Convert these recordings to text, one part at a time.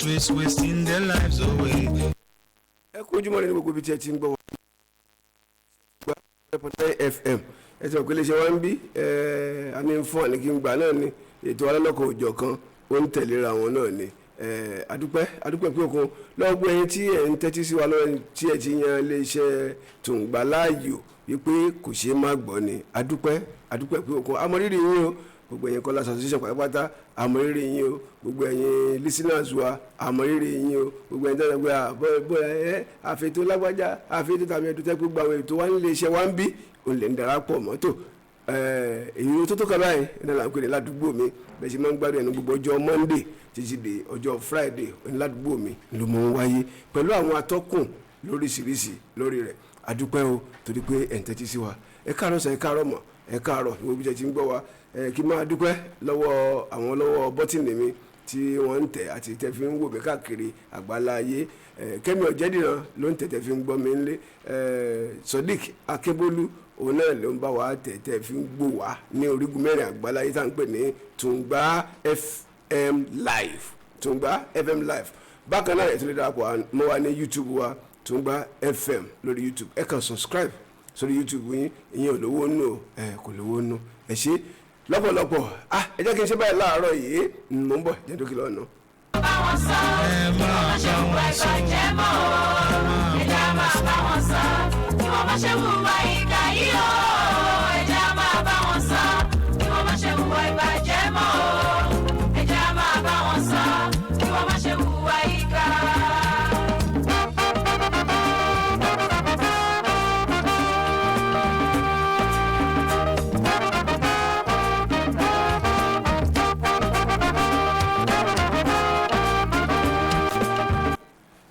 streets wasting their lives away. Ẹ kú ojúmọ́ ní gbogbo ibi tí ẹ ti ń gbọ́ wá. 9 FM, ẹ ti mọ̀ pé iléeṣẹ́ wa ń bí ẹ a ní fún àní kí n gbà náà ni ètò alálọ́kọ̀ òjọ̀ kan ó ń tẹ̀léra wọn náà ni. Adúpẹ́, adúpẹ́ pé òkun lọ́gbọ́ ẹyin tí ẹ̀ ń tẹ́tí sí wa lọ́wọ́, tí ẹ ti yan iléeṣẹ́ Tùǹgbà láàyò wípé kò ṣeé má gbọ́ ni. Adúpẹ́, adúpẹ́ pé òkun, àmọ́rírì yín o. Gbogbo ẹ̀yin Kọ́lá Association pátápátá, àmọ́rírì yín o. Gbogbo ẹ̀yin listeners wa, àmọ́rírì yín o. Gbogbo ẹ̀yin tẹ́lẹ̀ pé bọ́ ẹ àfètò lágbájá, àfètò tàbí ẹ̀dùn tẹ́, gbogbo àwọn ètò wa ń lè ṣe wa ń bí òun lè ń darapọ̀ mọ́tò èyí tó tó kọ báyìí ní là ń pè ní Ládùúgbò Mi. Bẹ́ẹ̀ ṣe máa ń gbádùn ẹnu gbogbo ọjọ́ Monday títí di ọjọ́ Friday ní Ládùúgbò Mi ló mọ̀ ń wáyé pẹ̀lú àwọn atọ́kùn lóríṣiríṣi lórí rẹ̀. Adúpẹ́ o, torí pé ẹ̀ ń tẹ́tí sí wa. Ẹ káàárọ̀ sọ, ẹ káàárọ̀ mọ̀, ẹ káàárọ̀ ní gbogbo tí ń gbọ́ wa. Ẹ kí máa dúpẹ́ lọ́wọ́ àwọn lọ́wọ́ bọ́tìnì mi tí wọ́n ń tẹ̀ àti tẹ́ fi ń wò mí káàkiri àgbálá ayé. Kẹ́mi Ọ̀jẹ̀dìran ló ń tẹ̀ tẹ́ fi ń gbọ́ mi ńlé. Sodiq Akébólú, òun náà ló ń bá wa tẹ̀ tẹ́ fi ń gbọ́ wá ní orígun mẹ́rin àgbálá ayé tá à ń pè ní Tùǹgbà FM Live, Tùǹgbà FM Live. Bákan náà, ètò lè darapọ̀ mọ́ wa ní YouTube wa, Tùǹgbà FM lórí YouTube. Ẹ kàn subscribe sórí YouTube yín, ìyẹn ò lówó nù o, ẹ kò lówó nù. Ẹ ṣé lọ́pọ̀lọpọ̀. Ah, ẹ jẹ́ kí n ṣe báyìí láàárọ̀ yìí. Mò ń bọ̀, jẹ́ dókè lọ́nà. Bá wọn sọ kí wọ́n má ṣe hùwà ìbàjẹ́ mọ́ o. Ẹ jẹ́ á máa bá wọn sọ kí wọ́n má ṣe hùwà ìkà yìí o. Ẹ jẹ́ á máa bá wọn sọ kí wọ́n má ṣe hùwà ìbàjẹ́ mọ́ o. Ẹ jẹ́ á máa bá wọn sọ kí wọ́n má ṣe hùwà ìkà.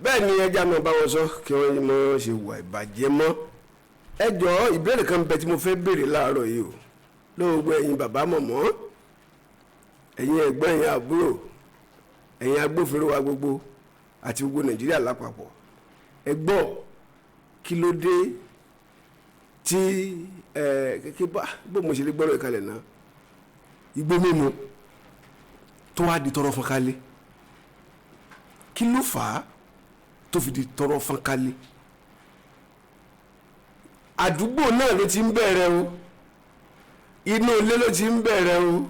Bẹ́ẹ̀ ni, ẹ jẹ́ á máa bá wọn sọ kí wọ́n mọ̀ ṣe wà ìbàjẹ́ mọ́. Ẹ jọ̀ọ́, ìbéèrè kan bẹ tí mo fẹ́ béèrè láàárọ̀ yìí o lóògbé. Ẹ̀yin bàbá, mọ̀mọ́, ẹ̀yin ẹ̀gbọ́n, ẹ̀yin àbúrò, ẹ̀yin agbófinró wa gbogbo àti gbogbo Nàìjíríà lápapọ̀, ẹ gbọ́, kí ló dé tí ẹ kékeré bá bó mo ṣe lè gbọ́rọ̀ ìkalẹ̀ náà, igbó mímu tó wá di tọrọ fún kálé? Kí ló fà á tó fi di tọrọ fún kálé? Àdúgbò náà ló ti ń bẹ̀rẹ̀ o, inú ilé ló ti ń bẹ̀rẹ̀ o,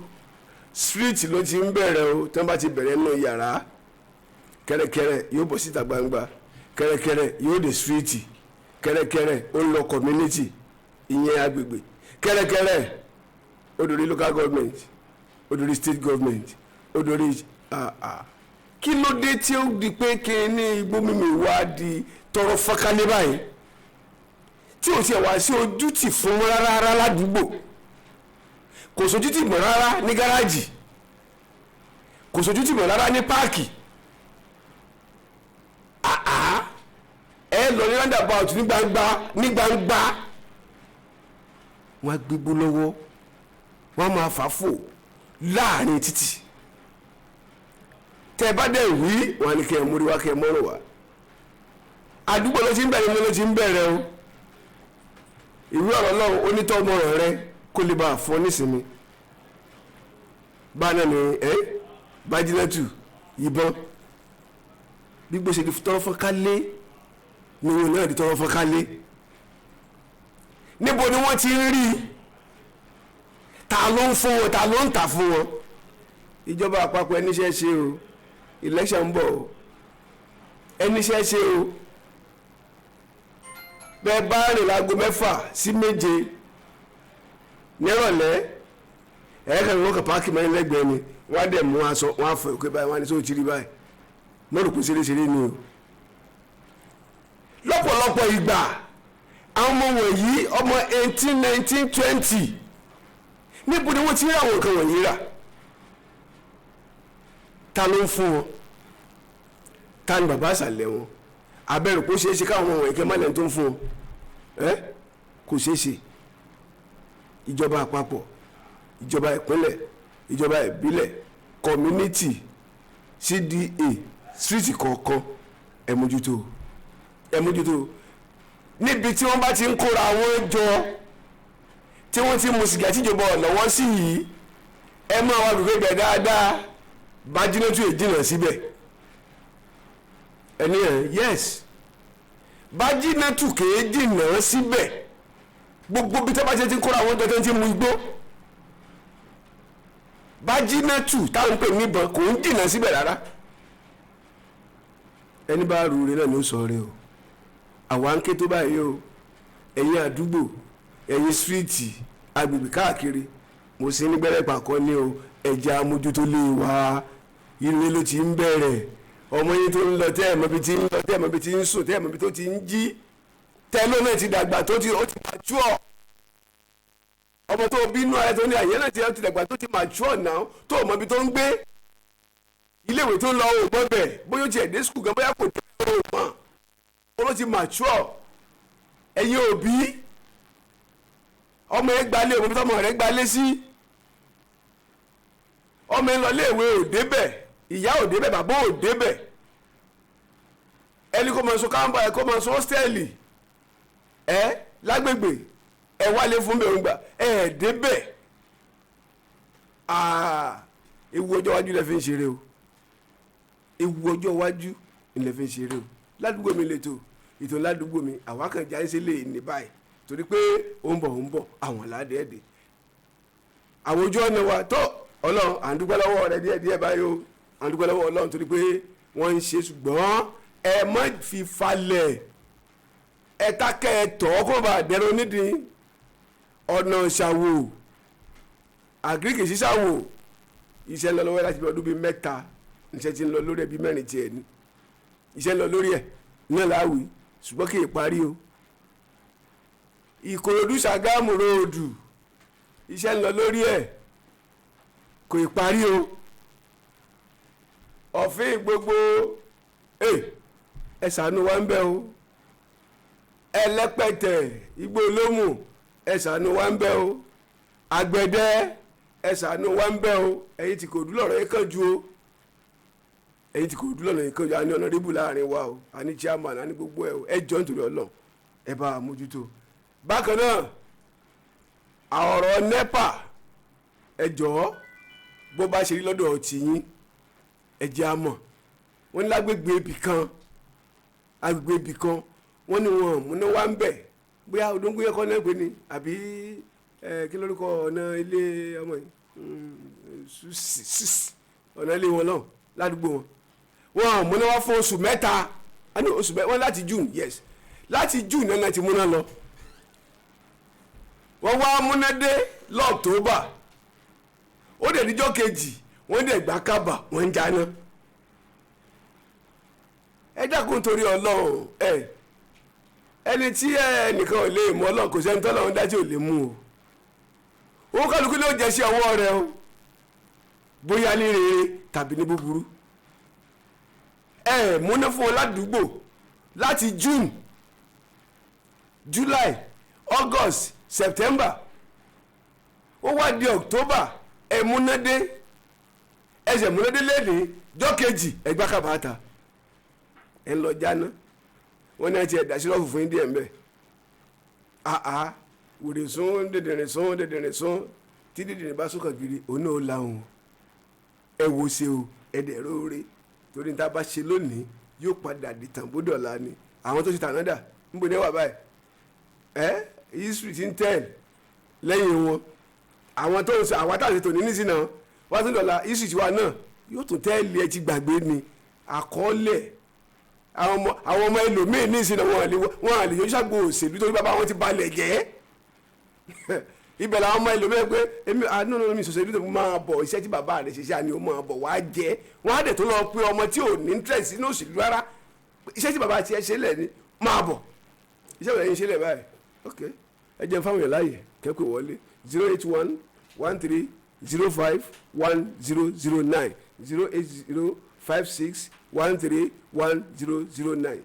street ló ti ń bẹ̀rẹ̀ o. Tí wọ́n bá ti bẹ̀rẹ̀ nínú yàrá, kẹ́rẹ́kẹ́rẹ́ yóò bọ̀ síta gbangba, kẹ́rẹ́kẹ́rẹ́ yóò dé street, kẹ́rẹ́kẹ́rẹ́ ó ń lọ community, ìyẹn agbègbè, kẹ́rẹ́kẹ́rẹ́ ó dórí local government, ó dórí state government, ó dórí kí ló dé tí ó di pé kí ní igbó mímu wá di tọrọ fọ́nkálé báyìí, tí ò tiẹ̀ wá sí ojútì fún rárá rárá ládùúgbò? Kò sójútì mọ́ rárá ní gáràjì, kò sójútì mọ́ rárá ní páàkì. Àá ẹ lọ ní roundabout ní gbangba, ní gbangba, wọ́n á gbégbó lọ́wọ́, wọ́n á máa fà fò láàrin títì. Tẹ́ ẹ bá dẹ̀ wí, wọ́n á ní kẹ́ ẹ mórí wá, kẹ́ ẹ mọ́rọ̀ wá. Àdúgbò ló ti ń bẹ̀rẹ̀, ló ti ń bẹ̀rẹ̀ o. Ìwé ọ̀rọ̀ Ọlọ́run onítọ́ ọmọ rẹ kó lè bá a fọ́ nísìnyí. Bá náà ni ẹ bájínátù ìbọn bí gbèsè di tọrọ fọ́n kálé ni wọn náà di tọrọ fọ́n kálé. Níbo ni wọ́n ti ń rí? Ta ló ń fún wọn? Ta ló ń tà fún wọn? Ìjọba àpapọ̀, ẹníṣẹ́ ṣe o. Election ń bọ̀ o, ẹníṣẹ́ ṣe o. Bẹ́ẹ̀ bá rìn láago 6 sí 7 nírọ̀lẹ́, ẹ̀ẹ́dẹ̀rẹ̀ wọn kàn páàkì mẹ́rin lẹ́gbẹ̀ẹ́ ni. Wọ́n á dẹ̀ mú aṣọ, wọ́n á fọ ìpè báyìí, wọ́n á ní sóò tìrì báyìí mọ́rò kó ṣeréṣeré ni o. Lọ́pọ̀lọpọ̀ ìgbà, àwọn ọmọ wọ̀nyí, ọmọ 18, 19, 20, níbo ni wọ́n ti rí àwọn nǹkan wọ̀nyí rà? Ta ló ń fún wọn? Ta ni bàbá àṣàlẹ̀ wọn? Abẹ́rù kó ṣeé ṣe káwọn ọmọ wọ̀nyí kẹ́ má lẹ́ni tó ń fún wọn. Ẹ́ kò ṣeé ṣe. Ìjọba àpapọ̀, ìjọba ìpínlẹ̀, ìjọba ìbílẹ̀, community, CDA, street kọ̀ọ̀kan, ẹ mójútó, ẹ mójútó. Níbi tí wọ́n bá ti ń kóra wọn jọ, tí wọ́n ti mu sìgá tíjọba ọ̀lọ́wọ́ sí yìí, ẹ máa wá gbègbè bẹ̀ dáadáa. Bájínátù èjìnà síbẹ̀. Ẹni ẹ̀ yes, Bájínátù kèé jìnnà síbẹ̀. Gbogbo bí tẹ́bá ṣe ti ń kóra àwọn jọ tó ń ti mu igbó, Bájínátù táwọn ń pè níbọn kò ń jìnnà síbẹ̀ rárá. Ẹni bá rúure náà ni ó sọ rẹ o. Àwa ń ké tó báyìí o. Ẹ̀yin àdúgbò, ẹ̀yin síríìtì, agbègbè káàkiri, mo sì ní gbẹ́rẹ́ pàkọ́ ní o. Ẹ̀jẹ̀ amójútó lé wa, ilé ló ti ń bẹ̀rẹ̀. Ọmọ yín tó ń lọ, tẹ́ ẹ̀ mọ́bi tí ń lọ, tẹ́ ẹ̀ mọ́bi tí ń sùn, tẹ́ ẹ̀ mọ́bi tó ti ń jí, tẹ́ ló náà ti dàgbà tó ti ó ti mature. Ọmọ tó bínú ara tó ní àyè náà ti dàgbà tó ti mature náà, tó mọ́bi tó ń gbé, iléèwé tó ń lọ ò gbọ́ bẹ̀, bóyá ó ti ẹ̀ dé skul gan, bóyá kò dé, ó mọ̀ ó ló ti mature. Ẹ̀yin òbí, ọmọ ẹ gbalé, òbí tọmọ rẹ gbalé sí, ọmọ ẹ lọ léèwé ò débẹ̀, ìyá ò débẹ̀, bàbá ò débẹ̀, ẹni kò máa sọ káńbà, ẹ kò máa sọ hóstẹ́ẹ̀lì ẹ lágbègbè, ẹ wálé fún bẹ̀rù gbà ẹ débẹ̀. Ewu ọjọ́ iwájú lẹ fi ń ṣeré o. Ewu ọjọ́ iwájú lẹ fi ń ṣeré o. Ládùúgbò mi lètò ètò ládùúgbò mi, àwa kan já ṣe lè ní báyìí torí pé ó ń bọ̀, ó ń bọ̀, àwọn ládẹ́ẹ̀dẹ́ àwọn ojú ọ̀nà wa tó. Ọlọ́run, à ń dúpẹ́ lọ́wọ́ rẹ díẹ̀ díẹ̀ báyìí o. À ń dúpẹ́ lọ́wọ́ Ọlọ́run torí pé wọ́n ń ṣe, ṣùgbọ́n ẹ má fi falẹ̀, ẹ tákẹ́ ẹ tọ́ kó bá dẹrọ nídìí. Ọ̀nà ṣàwò àgíríkì sísàwò, iṣẹ́ ń lọ lọ́wọ́ láti bí ọdún bíi 3, iṣẹ́ ti ń lọ lórí ẹ̀ bíi 4 tiẹ̀ ni iṣẹ́ ń lọ lórí ẹ̀ náà láwìí, ṣùgbọ́n kì í parí o. Ìkòròdú Ṣàgámù róòdù, iṣẹ́ ń lọ lórí ẹ̀, kò ì parí o. Ọ̀fìn gbogbo ẹ ṣàánú wa ń bẹ̀ o. Ẹlẹ́pẹ̀tẹ̀, igbó olómù, ẹ ṣàánú wa ń bẹ̀ o. Àgbẹ̀dẹ, ẹ ṣàánú wa ń bẹ̀ o. Ẹ̀yin tí kò dúró lọ́rọ̀ yẹn kàn ju o. Ẹ̀yin tí kò dúró lọ́rọ̀ yẹn kàn ju. A ní ọ̀nàdébù láàrin wa o, a ní chairman, a ní gbogbo ẹ o. Ẹ jọ nítorí Ọlọ́run, ẹ bá a mójútó. Bákan náà, ọ̀rọ̀ NEPA, ẹ jọ̀ọ́, bó bá ṣe rí lọ́dọ̀ tìyín, ẹ jẹ́ á mọ̀. Wọ́n ní lágbègbè ibì kan, agbègbè ibì kan, wọ́n ní wọn múná wá ń bẹ̀, bóyá odóńgóyè kọ́ náà pé ni àbí kí lórúkọ ọ̀nà ilé ọmọ yìí, ọ̀nà ilé wọn náà ládùúgbò wọn. Wọn múná wá fún oṣù 3, àní oṣù mẹ́ta wọ́n láti June, yes, láti June náà ti múná lọ. Wọ́n wá múná dé lọ́ọ̀tọ́bà, ó dẹ̀ níjọ́ kejì, wọ́n dẹ̀ gbà kábà, wọ́n ń jáná. Ẹ dákun torí Ọlọ́run, ẹ ẹni tí ẹnìkan ò lè mú Ọlọ́run, kò sẹ́ni tọ́lọ́run dájú ò lè mú o. Owó kálukú ló jẹ́ sí ọwọ́ rẹ o, bóyá ní rere tàbí ní búburú. Ẹ múná fún wọn ládùúgbò láti June, July, August, September, ó wá di October, ẹ múnádé, ẹsẹ̀ múnádé lẹ́nìí, jọ́ kejì ẹgbẹ́ kábàáta, ẹ ń lọ jáná. Wọ́n ní àti ẹ̀dá sírọ́ọ̀fù fún yín díẹ̀ mbẹ́. Àá wèrè sún dèdèrè sún dèdèrè sún, tí dèdèrè bá sún kàgiri, òun náà làwọn. Ẹ wo ṣe o, ẹ dẹ̀ róore, torí ní ta bá ṣe lónìí yóò padà dìtàn bódọ̀la ni. Àwọn tó ṣe tànádà níbo ni ẹ wà báyìí? Ẹ history ti ń tẹ̀ lẹ́yìn wọn. Àwọn tó ń sọ àwọn táwọn ṣètò ní nísìnyí náà wọ́n tún dọ̀la, history tiwa náà yóò tún tẹ́lẹ̀. Ẹ ti gbàgbé ni àkọọ́lẹ̀. Àwọn ọmọ ẹlòmíín nísìnyí náà, wọn àlè yọjú ságbó òṣèlú torí bàbá wọn ti balẹ̀ jẹ́. Ibẹ̀ làwọn ọmọ ẹlòmíín pé èmi àánú mi ṣòṣèlú tó máa bọ̀, iṣẹ́ tí bàbá rẹ̀ ṣiṣẹ́ àní ó máa bọ̀ wá jẹ́. Wọ́n á dẹ̀ tó lọ pé ọmọ tí ò ní interest nínú òṣèlú rárá, iṣẹ́ tí bàbá tiẹ̀ ṣe lẹ̀ ni máa bọ̀, iṣẹ́ òun ẹ̀yin ṣe lẹ̀ báyìí. Ok, ẹ jẹ́ fáwọn èèyàn láàyè kẹ́kọ̀ọ́ wọlé: 08113051009, 08056131009,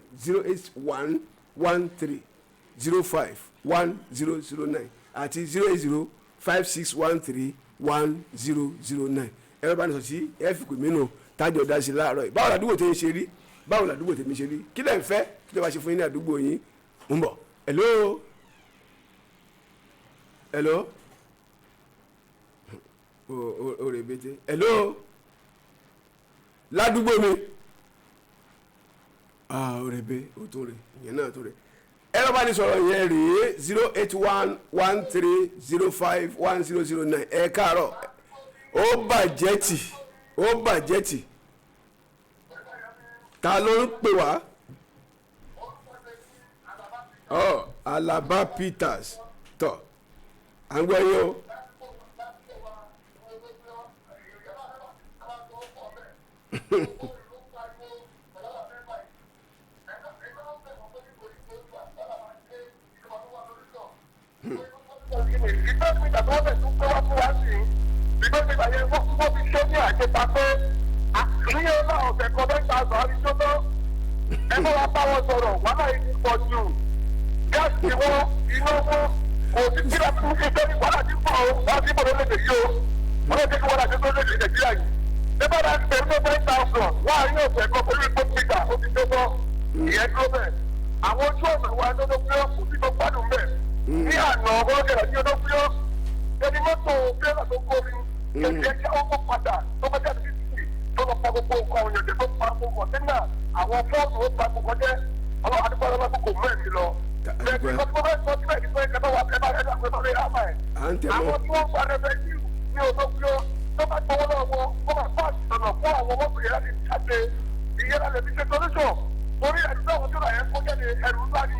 08113051009 àti 08056131009. Ẹ̀rọ bá ní sọ sí ẹ fi pè mí nù tájọ dá sí láàárọ̀ yìí. Báwo làdúgbò tèmi ṣe rí? Báwo làdúgbò tèmi ṣe rí? Kí lẹ̀ ń fẹ́ kí ló bá ṣe fún yín ní àdúgbò yín? Ń bọ̀. Hello, hello, o o o rè bété. Hello, ládùúgbò mi. Ah, ó rẹ̀ bẹ́ ó tó rẹ̀, ìyẹn náà tó rẹ̀. Ẹ̀rọ bá ní sọ̀rọ̀ yẹn rèé, 08113051009. Ẹ káàárọ̀. Ó bàjẹ́ tì, ó bàjẹ́ tì. Ta ló ń pè wá? Ọ Alaba Peters tọ, à ń gbọ́ yín o. Ẹ bá wa bá wọn sọ̀rọ̀, wàhálà yìí ti pọ̀ jù. Gáàsì wọn, iná wọn, kò sí kí láti mú iṣẹ́ ní wàhálà ti pọ̀ o, wàhálà ti pọ̀ lórílẹ̀-èdè yìí o. Wọ́n lè jẹ́ kí wàhálà ti pọ̀ lórílẹ̀-èdè Nàìjíríà yìí. Nígbà tá a ti bẹ̀rù ní 10,000, wọ́n á rí ọ̀sẹ̀ kan pẹ̀lú ìpò pítà, ó ti tó tán. Ìyẹn dúró bẹ́ẹ̀. Àwọn ojú ọ̀nà wa lọ́dọ̀ pé kò sí tó gbádùn bẹ́ẹ̀. Ní àná, wọ́n kẹ̀lẹ̀ ní ọdún pé ẹni mọ́tò tírélà tó kó mi, kẹ̀kẹ́ tí ó kó padà tó bá jáde sí títì tó lọ pa gbogbo nǹkan àwọn èèyàn jẹ, tó pa gbogbo kọ̀ńténà, àwọn fọ́ọ̀mù, ó pa gbogbo jẹ́. Ọlọ́run adúgbò, ọlọ́run kò mú ẹ̀mí lọ. Adúpẹ́. Bẹ́ẹ̀ ni kọ́sí fẹ́ sọ síbẹ̀ ní pé ẹ bá wà, ẹ bá ẹ bá ẹ bá ẹ bá ẹ. À ń tẹ̀ mọ́. Àwọn tí wọ́n gba rẹfẹ̀jú ní odókúyọ́ tó bá gbowó lọ́wọ́ wọn, kó máa fáàsì ọ̀nà fún àwọn mọ́tò yẹn láti jáde. Ìyẹn la lè fi ṣe solution torí ẹ̀rù náà wọ́n tó rà yẹn kó jáde, ẹ̀rù ńlá ni.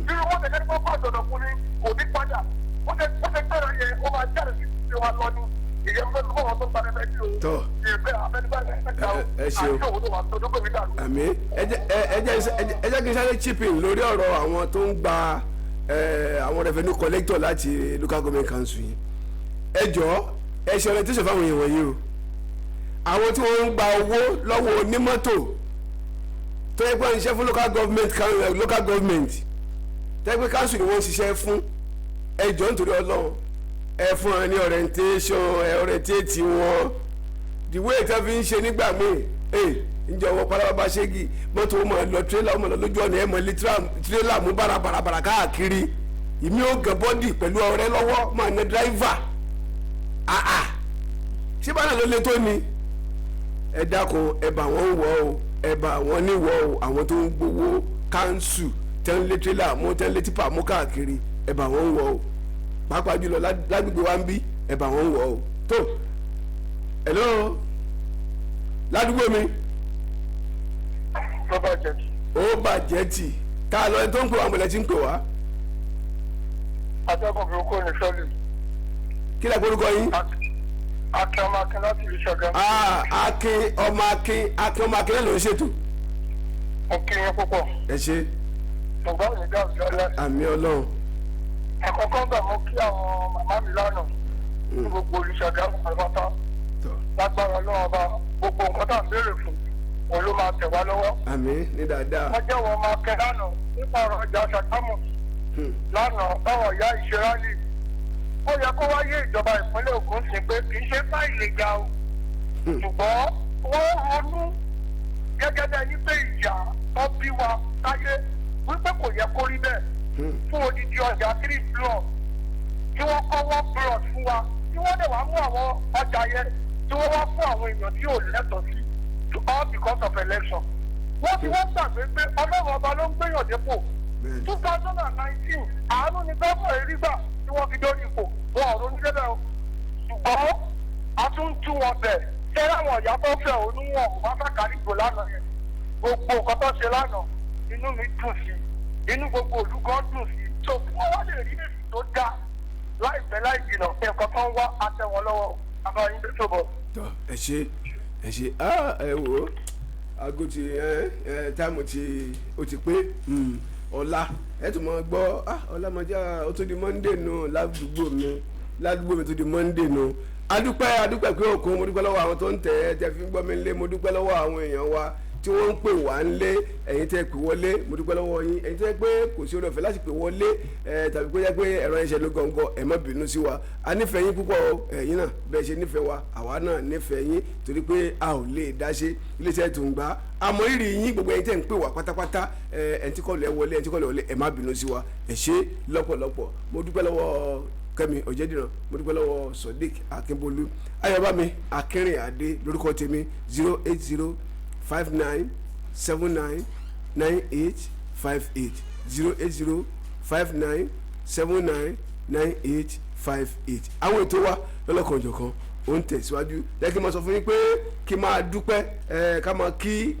Nínú wọ́n tẹ̀lé kó fáàsì ọ̀nà fún ni kò ní padà. Ó ṣe gbẹ́rọ yẹn, ó máa jáde sí ti wa lọ ni. Ìyẹn fẹ́ lọ́wọ́ tó gba rẹfẹ̀jú o. Tọ́. Ìyẹn fẹ́ abẹ́nibàlẹ̀. Ẹ ṣeun. Àti òun tó wà tó dókòwò mi dàrú. Àmì ẹ jẹ́ kí n sáré chip in lórí ọ̀rọ̀ àwọn tó ń gba àwọn revenue collector láti local government council yìí. Ẹ jọ̀ọ́, ẹ ṣe orientation fáwọn èèyàn wọ̀nyí o, àwọn tí wọ́n ń gba owó lọ́wọ́ onímọ́tò tó yẹ pé wọ́n ń ṣiṣẹ́ fún local government, local government tó yẹ pé council ni wọ́n ń ṣiṣẹ́ fún. Ẹ jọ̀ọ́, nítorí Ọlọ́run, ẹ fún wọn ní orientation, ẹ orientate wọn the way tí wọ́n fi ń ṣe nígbà míì. Ee, ǹjẹ́ ọwọ́ pálábá bá ṣégi mọ́tò, ó máa lọ, tírélà ó máa lọ lójú ọ̀nà, ẹ̀ mọ̀ lé tírélà mú bàràbàràbàrà káàkiri, ìmí ó gàn bọ́dì pẹ̀lú ọ̀rẹ́ lọ́wọ́ máa ná driver. Àà, ṣé bá náà ló lé tó ni? Ẹ dákun, ẹ bá wọn wọ o, ẹ bá wọn níwọ o. Àwọn tó ń gbowó káńsù, tẹ́ ń lé tírélà mú, tẹ́ ń lé típà mú káàkiri, ẹ bá wọn wọ o, pàápàá jùlọ lágbègbè wa ń bí, ẹ bá wọn wọ o. Tó, hello, ládùúgbò mi. Tó bá jẹ́ kí. Ó bàjẹ́ tì. Tá a lọ ẹni tó ń pè wá, mọ̀lẹ́ tí ń pè wá? Atẹ́gùn burúkú ní sọ́ọ̀lì. Kí lẹ gbórúkọ yín? Akin ọmọ Akin láti ìlú Ṣàgámù. Ah, Akin ọmọ Akin, Akin ọmọ Akin náà ló ń ṣètò. Mo kí yín púpọ̀. Ẹ ṣe. Ṣùgbọ́n mi dá òjò lẹ́. Àmì Ọlọ́run. Àkọ́kọ́ gbà, mo kí àwọn màmá mi lánàá ní gbogbo olùṣàgámù pátápátá. Tọ́. Lágbára Ọlọ́run ọba, gbogbo nǹkan tá à ń béèrè fún òun ló máa tẹ̀ wá lọ́wọ́. Àmì ní dáadáa. Wọ́n jẹ́wọ́ ọmọ Akin lánàá nípa ọ̀rọ̀ ọjà Ṣàgámù lánàá báwọn ìyá ìṣerálì. Ó yẹ kó wáyé ìjọba ìpínlẹ̀ Ògùn sí pé kì í ṣe báyìí lè ga o, ṣùgbọ́n wọ́n ronú gẹ́gẹ́ bí ẹni pé ìyá tó bí wa táyé wípé kò yẹ kó rí bẹ́ẹ̀ fún odidi ọjà three block tí wọ́n kọ́ one block fún wa, tí wọ́n dẹ̀ wá mú àwọn ọjà yẹn tí wọ́n wá fún àwọn èèyàn tí ò lẹ́tọ̀ọ́ sí to all because of election. Wọ́n ti wọ́n gbàgbé pé Ọlọ́run ọba ló ń gbéyàn dépò. 2019, àánú ni gómìnà erígbà tí wọ́n fi dórí ipò, wọn ò ronú débẹ̀ o, ṣùgbọ́n a tún ń tú wọn bẹ̀ ṣẹ́rẹ́. Àwọn ìyá tó fẹ́ òun wọn kò bá fàkàrí ìbò lánàá yẹn. Gbogbo nǹkan tó ṣe lánàá, inú mi dùn sí i, inú gbogbo òlú gan dùn sí i. So kí wọ́n wá lè rí èsì tó dáa láìpẹ́ láì jìnà, nǹkan tó ń wá àtẹ̀wọ̀n lọ́wọ́ àbáyé tó bọ̀. Tọ́, ẹ ṣe, ẹ ṣe. Ah, ẹ wò ó, aago ti ẹ ẹ táìmù ti ó ti pé. Ọ̀la ẹ tún mọ gbọ́. Ah, ọ̀la mọ̀já, ó tún di Monday nù ládùúgbò mi, ládùúgbò mi tún di Monday nù. Adúpẹ́, adúpẹ́ pé òkun. Mo dúpẹ́ lọ́wọ́ àwọn tó ń tẹ̀ ẹ́ tẹ́ fi ń gbọ́ mi ńlé. Mo dúpẹ́ lọ́wọ́ àwọn èèyàn wa tí wọ́n ń pè wá ńlé. Ẹ̀yin tẹ́ pè wọlé, mo dúpẹ́ lọ́wọ́ yín. Ẹ̀yin tẹ́ pé kò sí oore ọ̀fẹ́ láti pè wọlé ẹ̀ tàbí kó jẹ́ pé ẹ̀rọ yẹn ṣe ló gọ̀ǹgọ̀, ẹ má bínú sí wa. A nífẹ̀ẹ́ yín púpọ̀ o. Ẹ̀yin náà, bẹ́ẹ̀ ṣe nífẹ̀ẹ́ wa, àwa náà nífẹ̀ẹ́ yín, torí pé a ò lè dá ṣe iléeṣẹ́ tó ń gbà. Àmọ́ rírì yín, gbogbo ẹ̀yin tẹ́ ń pè wá pátápátá, ẹ̀ ẹ̀ tí kọ́ lẹ̀ wọlé, ẹ̀ tí kọ́ lẹ̀ wọlé, ẹ má bínú sí wa. Ẹ ṣé lọ́pọ̀lọpọ̀. Mo dúpẹ́ lọ́wọ́ Kẹ́mi Ọ̀jẹ̀dìran, mo dúpẹ́ lọ́wọ́ Sodiq Akínbólú. Ayọ̀bámi Akínrìnàdé lórúkọ tèmi. 0805979 9858, 08059799858. Àwọn ètò wa lọ́lọ́kan-ò-jọ̀kan ó ń tẹ̀síwájú. Jẹ́ kí n máa sọ fún yín pé kí n máa dúpẹ́ ẹ̀, ká máa kí,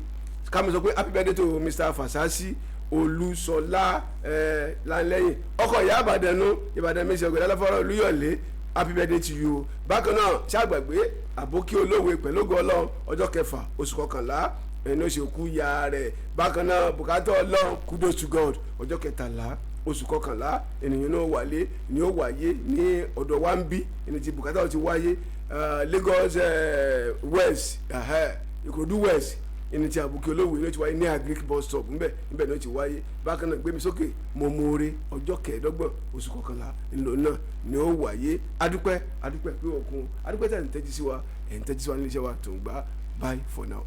ká máa sọ pé happy birthday to Mr. Fasasi Olúṣọlá ẹ̀ Lanlẹ́yìn, ọkọ̀ ìyá Ìbàdàn nu Ìbàdàn mi ṣe ọ̀gbẹ̀dá lọ́fọ́rọ́ Olúyọ̀lé. Happy birthday to you. Bákan náà, ṣàgbàgbé àbókí olówe pẹ̀lú ògo Ọlọ́run, ọjọ́ 6 oṣù 11 ẹni ó ṣe kú ya rẹ̀. Bákan náà, bùkátà Ọlọ́run, kudos to God, ọjọ́ 13 oṣù 11 ènìyàn náà wálé ni ó wáyé ní ọ̀dọ̀ wa ń bí ẹni tí bùkátà ti wáyé, Lagos West, Ìkòròdú West, ẹni tí àbùkí olówó ní ó ti wáyé ní Agric bus stop ńbẹ, ńbẹ ní ó ti wáyé. Bákan náà, gbémi sókè mọ̀mọ́re, ọjọ́ 25 oṣù 11 ńlò náà ni ó wáyé. Adúpẹ́, adúpẹ́ pé òkun, adúpẹ́ tẹ̀ ń tẹ́jú sí wa, ẹ̀ ń tẹ́jú sí wa nílé iṣẹ́ wa tó ń gbà. Bye for now.